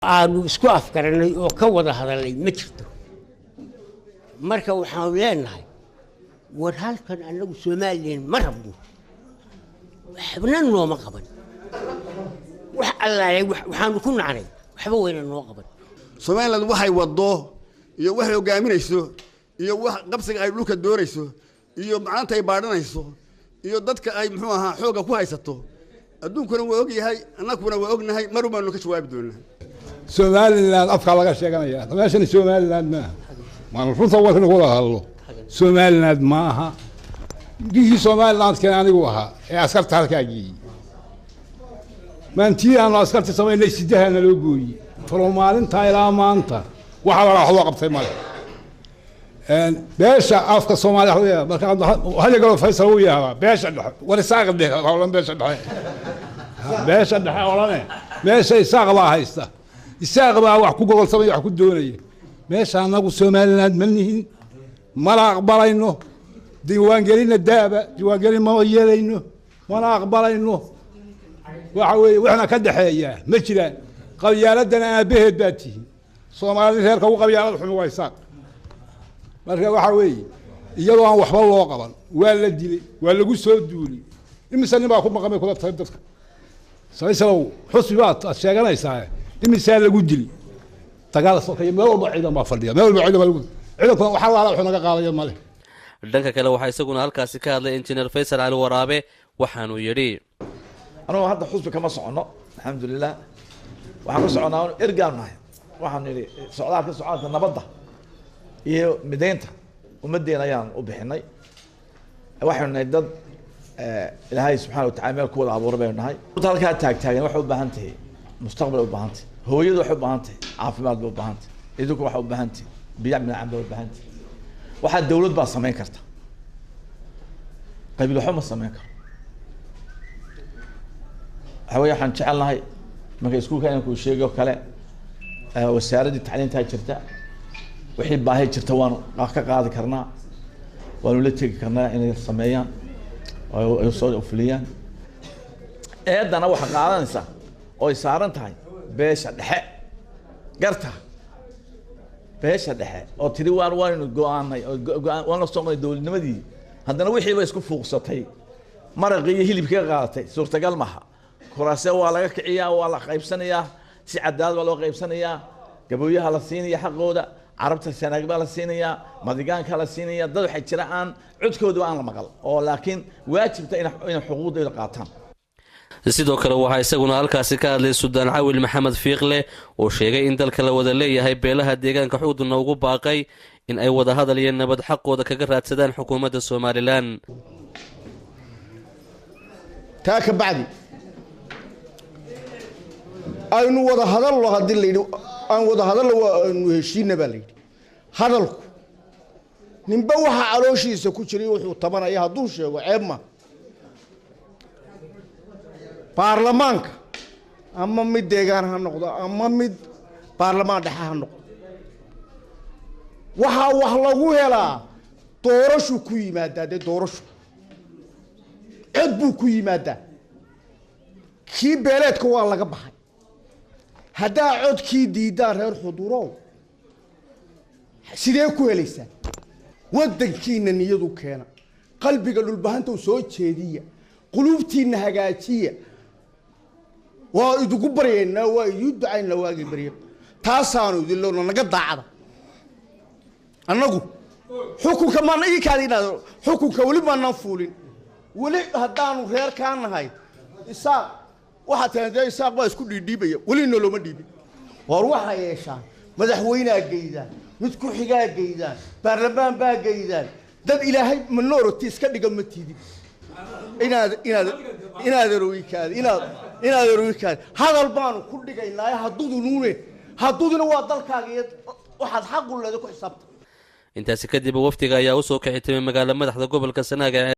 Aanu isku afgaranay oo ka wada hadalnay ma jirto. Marka waxaanu leenahay, war halkan annagu Somalilan ma rabno, waxna nooma qaban, wax allaale waxaanu ku nacnay waxba wayna noo qaban. Somalilan waxay waddo iyo waxay hogaaminayso iyo wax qabsiga ay dhulka doonayso iyo macaanta ay baadhanayso iyo dadka ay muxuu ahaa xoogga ku haysato, adduunkuna waa og yahay, annaguna waa ognahay, mar baanu ka jawaabi doonaa. Somalilan afkaa laga sheeganaya, meeshani Somaliland maaha. Maanu runta warkan ku wada hadlo, Somaliland maaha. Gihii Somaliland keen anigu ahaa ee askarta halkaa geeyey. Maantii aanu askarta samaynay sidahana loo gooyey. Falo maalintaa ilaa maanta waxa la wax loo qabtay male. Beesha afka Soomaaliya marka hada galo Faysal uu yahaa beesha dhexe, war Isaaq dhexe odhan, beesha dhexe, beesha dhexe odhane. Meesha Isaaq baa haysta, Isaaq baa wax ku gogolsamaya, wax ku doonaya. Meesha annagu Somaliland ma nihin, mana aqbalayno. Diiwaangelinna daaba diiwaangelin ma yeelayno, mana aqbalayno. Waxa weeye waxna ka dhexeeyaa ma jiraan. Qabyaaladana aabaheed baa tihin. Soomaalida reerka ugu qabyaalada xumi waa Isaaq. Marka waxa weeye iyadoo aan waxba loo qaban waa la dilay, waa lagu soo duuli. Imise nin baa ku maqan bay kula tahay dadka? Faysalow, xusbi baad aad sheeganaysaa, imisaa lagu dili dagaal sokeeye? Meel walba ciidan baa fadhiya, meel walba ciidan baa lagu, ciidankuna waxaa laala wuxuu naga qaadaya male. Dhanka kale waxaa isaguna halkaasi ka hadlay Injineer Faysal Cali Waraabe, waxaanuu yidhi: Anugu hadda xusbi kama soconno, alxamdulilah. Waxaan ku soconaa ergaan nahay. Waxaan nidhi socdaalka, socdaalka nabadda iyo mideynta ummaddeena ayaan u bixinay. Waxaynu nahay dad Ilaahay subxana watacala meel ku wada abuuray baynu nahay. Halkaa taagtaagan waxay u baahan tahay mustaqbal, u baahan tahay hooyadu, waxay u baahan tahay caafimaad bay u baahan tahay, idinku waxay u baahan tahay biyo macaan bay u baahan tahay. Waxaa dawlad baa samayn karta, qabiil waxba ma samayn karo. Waxa wey waxaan jecelnahay marka iskuulka inaan kuu sheego kale, wasaaraddii tacliintaa jirta, wixii baahi jirta waanu ka qaadi karnaa, waanu la tegi karnaa inay sameeyaan oo ay soo fuliyaan. Eedana waxaa qaadanaysaa oo ay saaran tahay beesha dhexe, garta beesha dhexe oo tiri waan waaynu go-aanay oo go-aan waan la soo dowladnimadii, haddana wixii ba isku fuuqsatay, maraqii iyo hilibkii ka qaadatay. Suurtagal maha. Kuraase waa laga kiciyaa, waa la qaybsanayaa, si cadaalad baa loo qaybsanayaa. Gabooyaha la siinaya xaqooda, Carabta Sanaag baa la siinayaa, Madigaanka la siinaya. Dad waxay jira aan codkooda aan la maqal oo laakiin waajibta inay xuquuqdooda qaataan. Sidoo kale waxaa isaguna halkaasi ka hadlay Suldaan Cawil Maxamed Fiiqle oo sheegay in dalka la wada leeyahay, beelaha deegaanka Xuudunna ugu baaqay in ay wada hadal iyo nabad xaqooda kaga raadsadaan xukuumadda Somalilan. Taa ka bacdi aynu wada hadallo. Haddii la yidhi aan wada hadallo, waa aynu heshiina baa la yidhi. Hadalku ninba waxa calooshiisa ku jiray wuxuu tabanaya hadduu sheego ceeb ma. Baarlamaanka ama mid deegaan ha noqdo ama mid baarlamaan dhexe ha noqdo, waxaa wax lagu helaa doorashuu ku yimaadaa. Dee doorashu cod buu ku yimaadaa. Kii beeleedka waa laga baxay. Haddaa codkii diidaan, reer Xudurow, sidee ku helaysaan? Waddankiina niyadu keena, qalbiga Dhulbahanta soo jeediya, quluubtiina hagaajiya. Waa idigu baryaynaa, waa idiin ducaynaa, waagii barya taasaanu idin lowna naga daacada. Annagu xukunka maana ii kaadi inaad xukunka weli maanaan fuulin. Weli haddaanu reer kaa nahay Isaaq, waxaad tiraa dee Isaaq baa isku dhiidhiibaya, weli nolooma dhiibin. War waxaa yeeshaan madaxweynea geydaan, mid ku xigaa geydaan, baarlamaan baa geydaan. Dad Ilaahay minority iska dhiga ma tidin. Inaad eroykaadi, inaad eroykaadi, hadal baanu ku dhigaynaa. Haddudunuune hadduduna waa dalkaaga iyo waxaad xaq u leedahay ku xisaabta. Intaasi kadib wafdiga ayaa usoo kici timay magaala madaxda gobolka Sanaaga.